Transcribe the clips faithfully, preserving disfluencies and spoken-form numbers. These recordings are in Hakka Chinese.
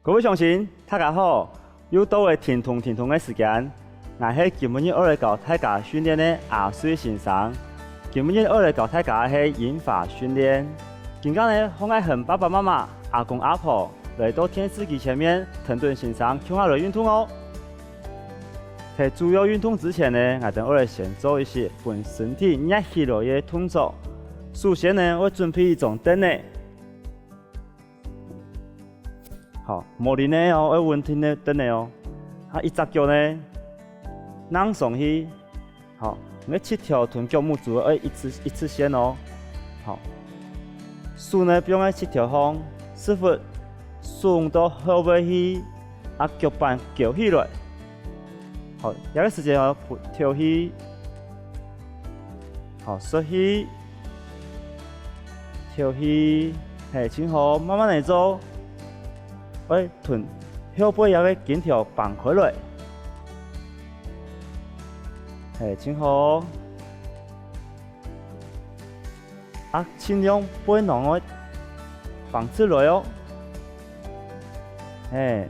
各位鄉親，大家好！又到了停動停動个時間，𠊎係今晡日愛來教大家訓練个阿瑞先生。今晡日愛來教大家个係銀髮訓練。今下呢，好愛㧯爸爸媽媽、阿公阿婆來到電視機前面，跈等先生共下來運動哦！在主要運動之前呢，𠊎兜愛來先做一息分身體熱起來个動作。首先呢，愛準備一張凳仔。 好，無輪仔哦，愛穩定个凳仔哦。啊，一隻腳呢，躘上去。好，你个膝頭同腳拇指愛一直，一直線哦。好，手呢放在膝頭項，屎朏聳到後背去，啊，腳板翹起來。好，這个時節哦，敨氣。好，吸氣。 敨氣，係，盡好，慢慢來做。愛同後背這个筋條挷開來。係，盡好。啊，盡量背囊愛挷直來哦。係。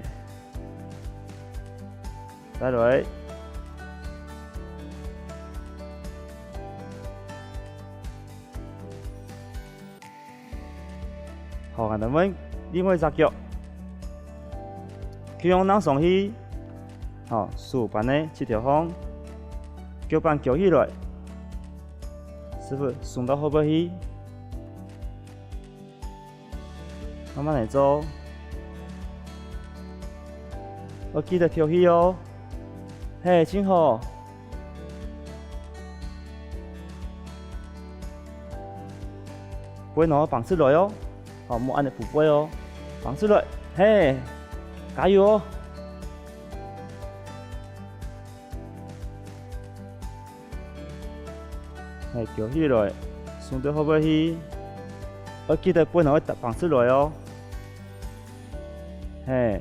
再來。好，𠊎兜換另外一隻腳。共樣躘上去。好，手扳在膝頭項，腳板翹起來，屎朏聳到後背去。 慢慢來做。愛記得敨氣哦。係，盡好。背囊愛挷直來哦。好，莫恁仔咆咆哦。挷直來。係，加油哦！ 係，翹起來，聳到後背去。愛記得背囊愛挷直來哦。係。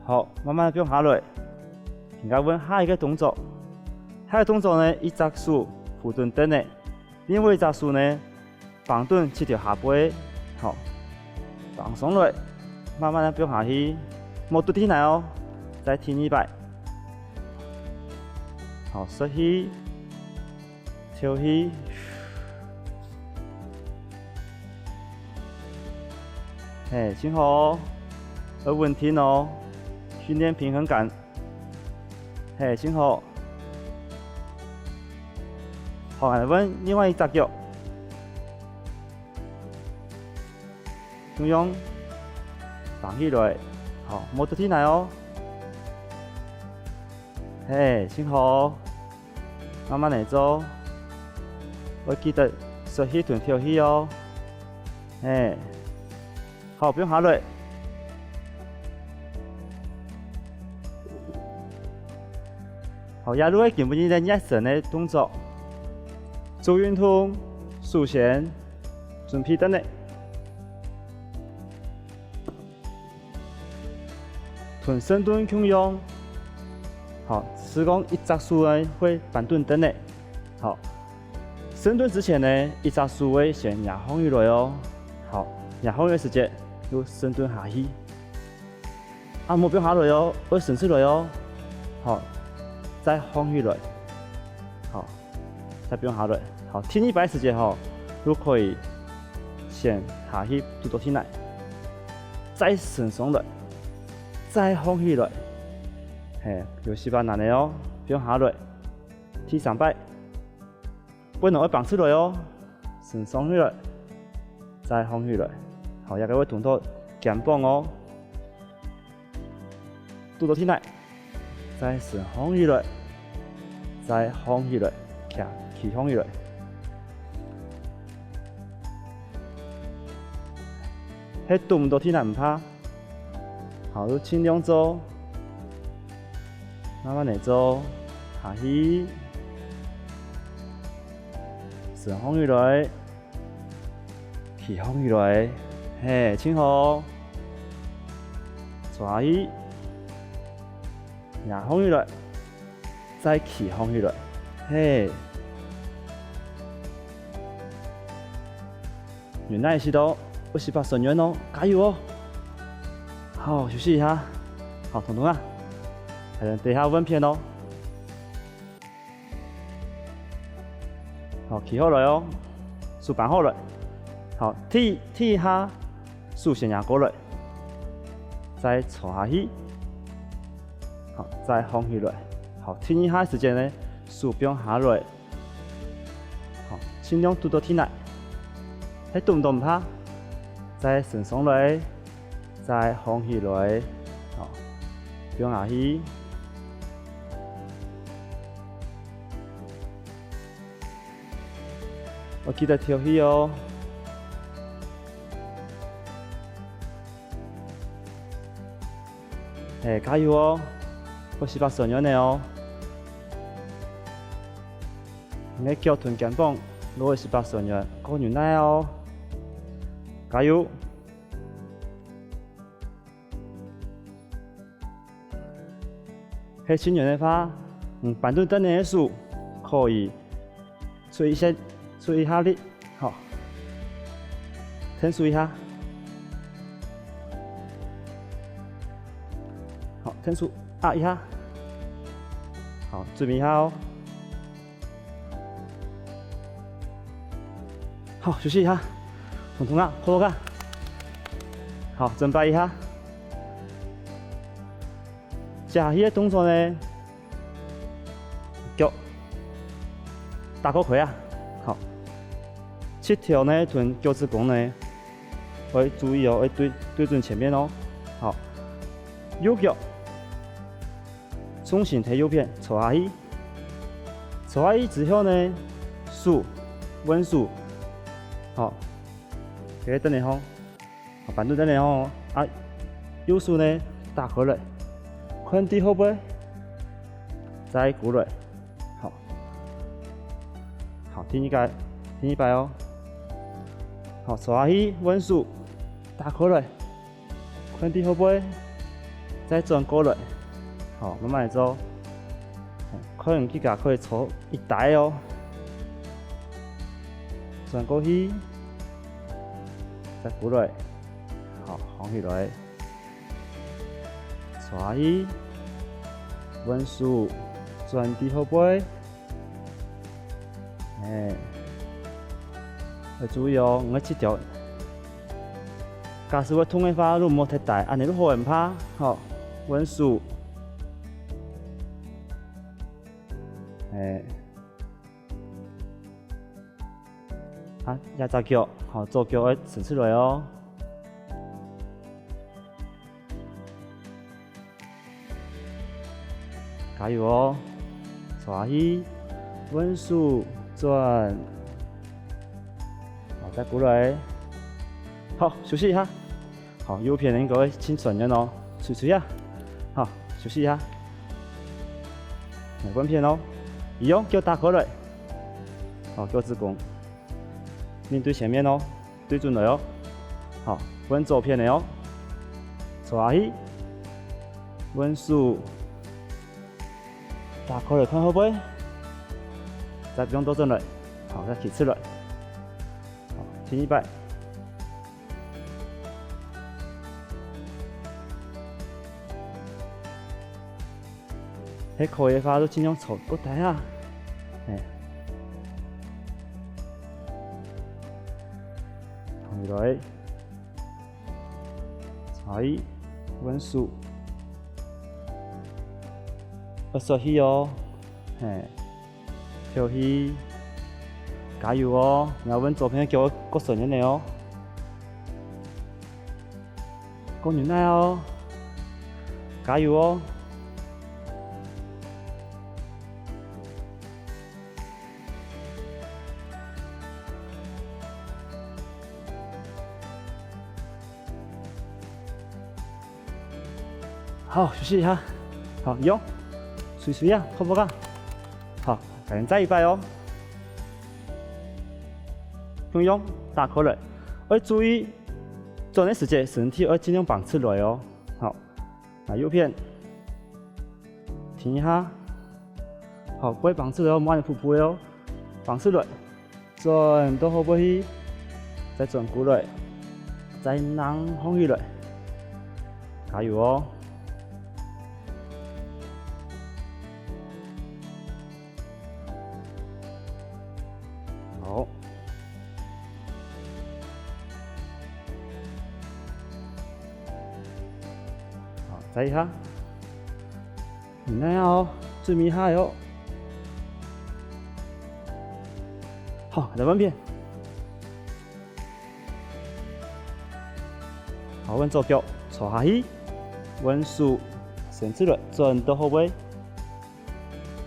好，慢慢放下來。今下換下一个動作。下一个動作呢，一隻手扶等凳仔，另外一隻手呢， 挷等膝頭下背，好，挷上來，慢慢仔放下去，莫㧒地泥哦，再第二擺。好，吸氣，敨氣。係，盡好，愛穩定哦，訓練平衡感。 係，盡好。好，𠊎兜換另外一隻腳。共樣，挷起來。好，莫㧒地泥哦。係，盡好。慢慢來做。愛記得吸氣同敨氣哦。係。 好，放下來。好，這就係今晡日个熱身个動作。做運動，首先準備凳仔。同深蹲共樣，好，只係講一隻手呢會扳等凳仔。好， 深蹲之前呢，一隻手會先擎䟘起來哦。好，擎䟘个時節，又深蹲下去。啊，莫放下來哦，愛伸直來哦。好，再䟘起來。好，再放下來。好，第二擺時節吼，又可以先下去拄著地泥，再伸上來，再䟘起來。係，有息仔難个哦，放下來。第三擺， 背囊愛挷直來哦，伸上去來，再䟘起來。好，這个會動著肩膀哦。拄著地泥，再伸䟘起來，再䟘起來，企，企䟘起來。係拄毋著地泥毋怕， 好，就盡量做，慢慢來做，下去，伸䟘起來，企䟘起來，係，盡好，坐下去，擎䟘起來，再企䟘起來，係。原來係到二十八算圓哦，加油哦！好，休息一下。好，彤彤啊，還有等一下換片哦。好，企好來哦，手扳好來。好，第，第一下，手先壓過來，再坐下去。好，再放起來。好，第二下个時間呢，手放下來。 好，盡量堵到地泥，係堵毋著毋怕，再升上來，再放起來，好，放下去。愛記得敨氣哦。嘿，加油哦！二十八算圓个哦！ 你个腳同肩膀摎二十八算圓，過有耐哦！加油！係盡圓个話，嗯，扳等等个手可以出一些，出一下力，好，𢯭手一下，好，𢯭手壓一下，好，注意一下哦。 好，休息一下。彤彤啊，靠落啊。好，準備一下。接下去个動作呢，腳打過開啊。好，膝頭呢同腳趾公呢，愛注意哦，愛對，對準前面哦。好，右腳 重心在右片，坐下去。坐下去之後呢，手，換手，好，這个等下吼，好，扳等等下吼，啊，右手呢，打開來，看對後背，再過來，好，好，第二擺，第二擺哦，好，坐下去，換手，打開來。 看對後背，再轉過來，好，慢慢來做。看自家可以坐一擺哦。轉過去，再過來，好，放起來。坐下去，換手，轉對後背。 欸，愛注意哦，你个膝頭。假使會痛个話，就毋好忒大，恁樣就好毋怕，好，換手。欸，啊，這隻腳，好，左腳愛伸出來哦。 加油哦！坐下去，換手，轉。好，再過來。好，休息一下。好，右片應該會盡酸軟哦，捶捶啊。好，休息一下。來，換片哦，一樣，腳打開來。好，腳趾公面對前面哦。 對準來哦。好，換左片个哦。坐下去，換手，打開來看後背，再放倒轉來，好，再企直來。好，第二擺。 係可以个話，就盡量坐較低啊。嘿。放落來。坐，換手。愛欶氣哦。嘿。 敨氣，加油哦！你愛換左片个腳，較酸軟个哦。較有耐哦！加油哦！ 好，休息一下。好，用，捶捶啊，泡泡啊。好，咱再一擺哦。用用，打開來。愛注意，轉个時節，身體愛盡量放直來哦。好，拿右片，停一下。好，背放直來哦，莫恁樣匍匐哦，放直來。 轉到後背去，再轉過來，再䟘䟘起來，加油哦！好，好，再一下。 你那樣哦，最尾下哦。好，來換片。好，換左腳坐下去，換手伸出來，轉到後背。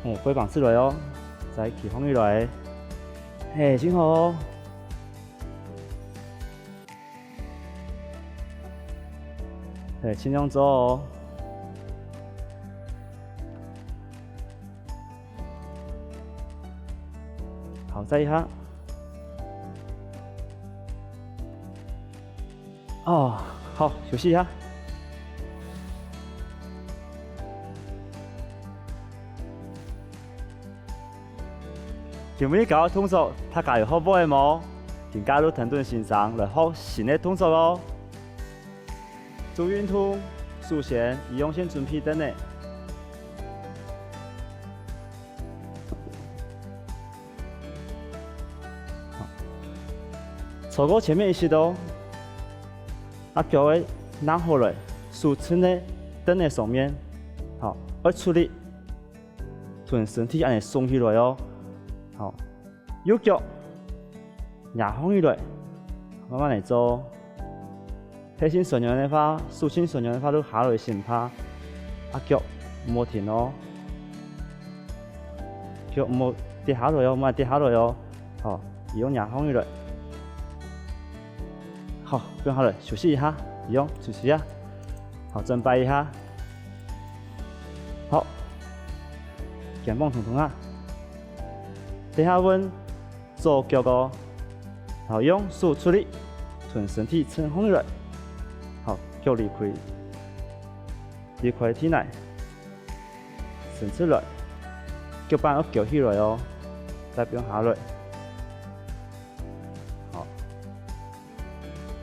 哎，背放出來哦，再企䟘起來。哎，真好哦。 嘿，盡量做哦。好，再一下。哦，好，休息一下。 今晡日教个動作，大家有學會無？今下就跈等先生來學新个動作哦。做運動，首先，一樣先準備凳仔。坐過前面一息哦，啊，腳仔䟘好來，手撐在凳仔上面，好，愛出力。 同身體恁仔聳起來哦。好，右腳擎䟘起來，慢慢來做。跈盡痠軟个話，手盡痠軟个話，就下來先趴，啊，腳毋好停哦。腳毋好跌下來哦，毋好跌下來哦。好，一樣擎䟘起來。好，放下來，休息一下，一樣休息啊。好，轉擺一下。 好，肩膀動動啊。等下換左腳哦，好，用手出力，同身體撐䟘起來。好，腳離開，離開地泥，伸出來，腳板愛翹起來哦，再放下來。 好，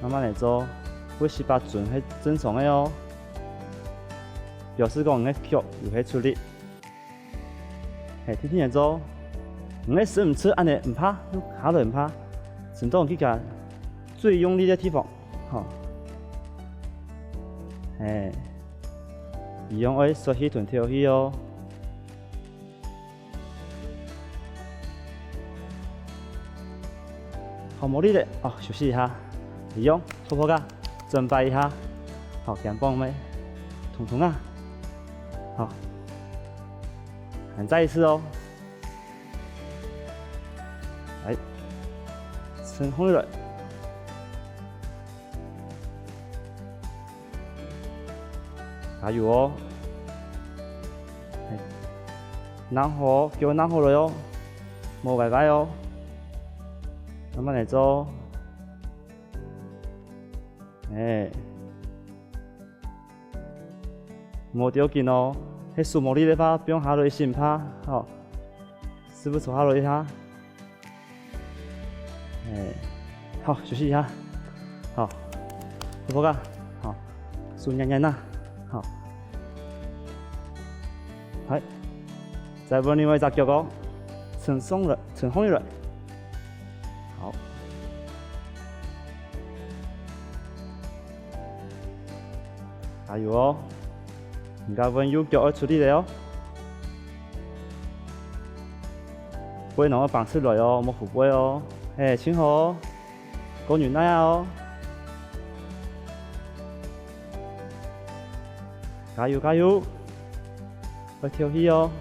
慢慢來做，會失敗準係正常个哦。表示講你个腳有係出力。嘿，定定來做，你个伸毋直恁仔毋怕，下來毋怕，伸到你自家最用力个地方，吼。嘿，一樣愛欶氣同敨氣哦。 好，無力咧，哦，休息一下，一樣，泡泡个，轉擺一下，好，肩膀乜動動啊，好，還再一次哦，來，撐䟘起來。 加油哦！嘿，䟘好，腳䟘好了喲，莫歪歪哦。慢慢來做。哎，莫著緊哦，係手無力个話，放下來先趴，吼，師傅坐下來一下。 哎，好，休息一下。好，好，好，好，手捏捏啊，好。好，再換另外一隻腳哦，撐䟘來，撐䟘起來。好。加油哦！ 你个換右腳愛出力了哦。背囊愛放出來哦，莫後背哦。嘿，盡好哦。過忍耐啊哦。加油，加油！愛敨氣哦。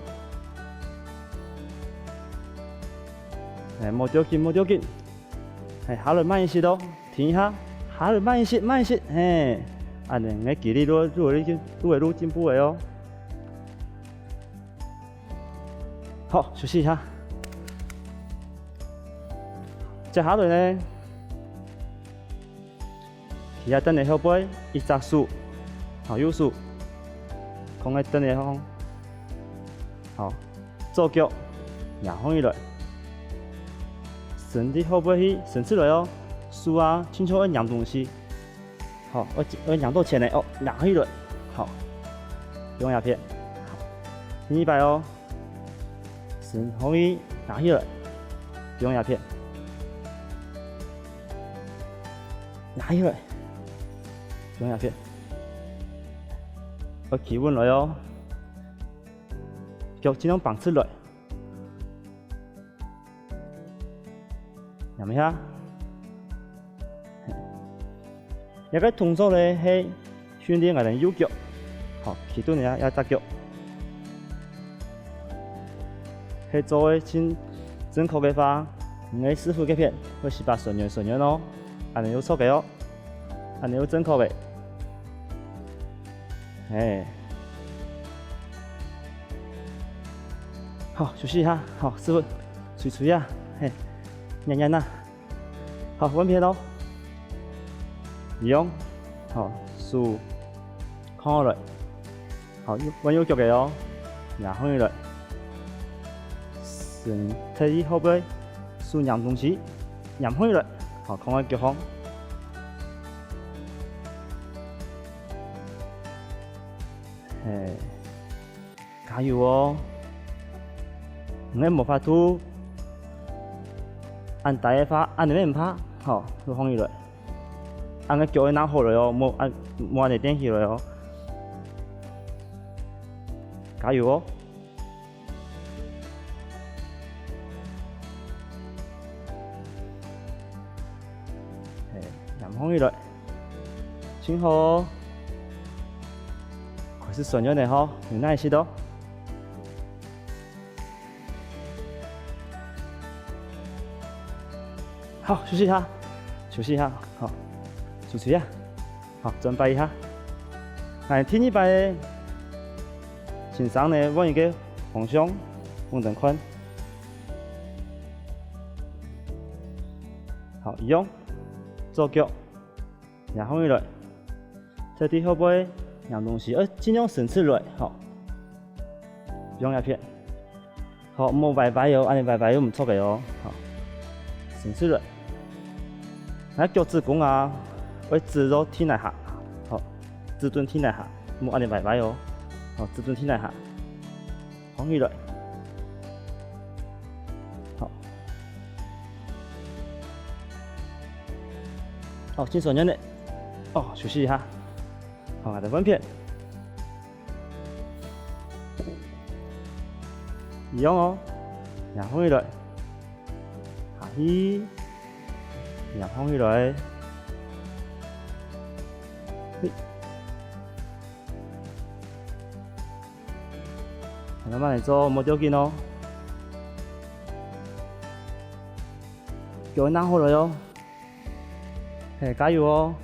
哎，莫著緊，莫著緊。 嘿，下來慢一息哦，停一下，下來慢一息，慢一息，嘿，恁仔，你个肌力愈，愈，愈，愈進步个哦。好，休息一下。接下來呢，企在凳仔後背，一隻手，好，右手，放在凳仔項，好， 左腳，䟘䟘起來，身體後背去，伸出來哦。手啊，親像愛拈東西。好，愛，愛拈到錢个，哦，拿起來。好，用這片。好，第二擺哦，伸上去，拿起來，用這片。拿起來，用這片。愛企穩來哦，腳盡量放直來。 仰般啊？這个動作呢，係訓練𠊎兜右腳。好，企穩這，這隻腳。係做个盡正確个話，你个屎朏該片會使把酸軟酸軟哦，恁呢有著个哦。 恁呢有正確个。嘿。好，休息一下，好，屎朏，捶捶啊，嘿，捏捏啊。好，換片哦。一樣，好，手囥好來。 好，右，換右腳个哦，擎䟘起來。身體後背，手拈東西，擎䟘起來。好，囥在腳項。嘿，加油哦！你無法度恁大个話，恁呢也毋怕，好，就䟘起來。 恁个腳愛拿好來哦，莫恁，莫恁呢跈起來哦。加油哦！嘿，擎䟘起來，盡好哦！開始酸軟了吼，有耐心哦。 好，休息一下，休息一下，好，休息啊，好，轉擺一下。來，第二擺个先生呢，換一个方向，往前看。好，一樣，左腳 擎䟘起來，在地後背拈東西，愛盡量伸直來，吼。用這片。好，莫歪歪哦，恁呢歪歪又毋著个哦。好，伸直來。該腳趾公啊，愛指到地泥下，好，指準地泥下，莫恁呢歪歪哦。好，指準地泥下。 䟘起來。好。好，盡酸軟了。哦，休息一下。好，𠊎兜換片。一樣哦，擎䟘起來。下去，擎䟘起來。嘿。 慢慢來做，莫著緊哦。腳拿好來哦。嘿，加油哦。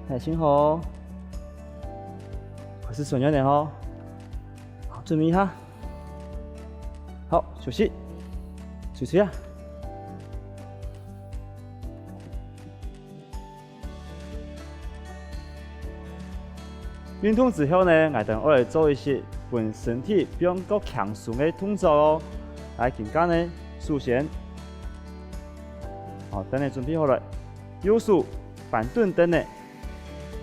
嘿，盡好哦。開始酸軟了吼。好，準備一下。好，休息。休息啊。 運動之後呢，𠊎兜愛來做一息分身體變較輕鬆个動作哦。來，今下呢，首先，好，凳仔準備好來，右手扳準凳仔，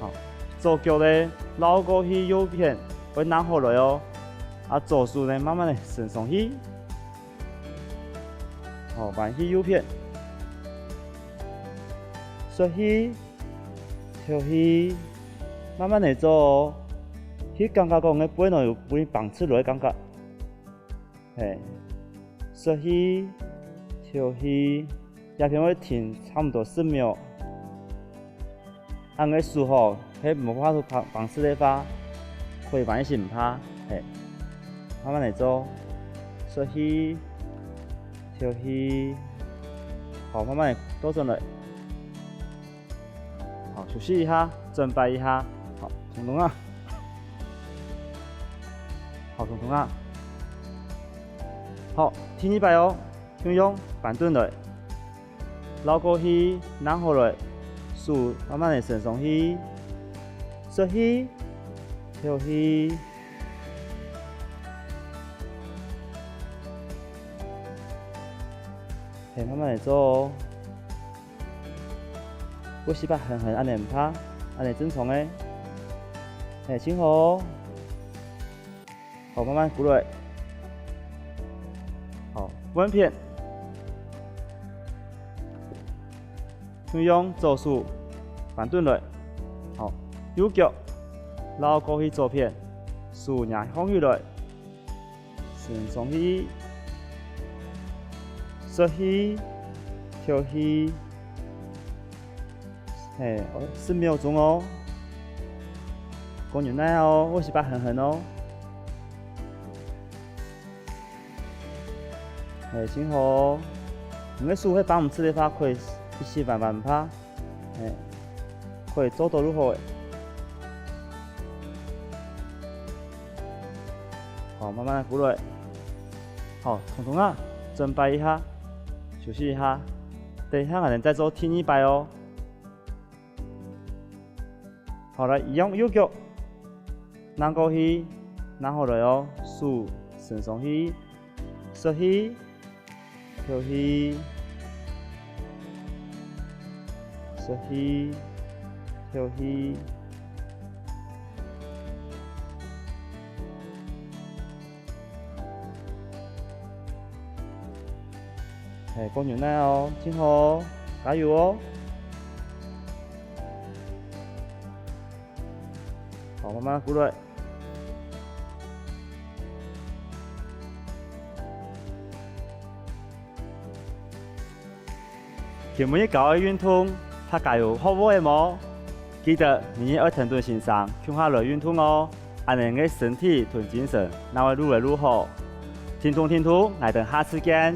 好，左腳呢，繞過去右片，愛拿好來哦。啊，左手呢，慢慢仔伸上去， 好，彎去右片。吸氣，敨氣，慢慢仔做哦。去感覺講个背囊有分你挷直來个感覺。嘿，吸氣，敨氣，這片會停差毋多十秒。 恁个手吼，係無法度挷，挷直个話，可以彎一息毋怕，嘿。慢慢仔做，吸氣，敨氣，好，慢慢仔倒轉來。好，休息一下，轉擺一下，好，動動啊。好，動動啊。好，第二擺哦。 共樣扳轉來，繞過去，拿好來，手慢慢仔伸上去，吸氣，敨氣，嘿，慢慢仔做哦。會使把狠狠恁樣毋怕，恁樣正常个。嘿，盡好。好，慢慢跍落來。好，換片。同樣左手翻轉來。好，右腳，繞過去左片，手擎䟘起來。 伸長氣，吸氣，敨氣。嘿，十秒鐘哦。過忍耐哦，會使把狠狠哦。嘿，盡好哦。你个手係放毋直个話，可以一息慢慢拍。 嘿，可以做到就好了。好，慢慢仔跍落來。好，統統啊，轉擺一下，休息一下。等一下，𠊎等再做第二擺哦。好，來，一樣右腳，躘過去，躘好來哦，手伸上去，吸氣， 敨氣，吸氣，敨氣。嘿，過忍耐哦，盡好，加油哦！好，慢慢跍落來。 今晡日教个運動，大家有學會無？記得明日愛跈等先生共下來運動哦，恁樣个身體同精神正會愈來愈好。停動停動，𠊎等下次見。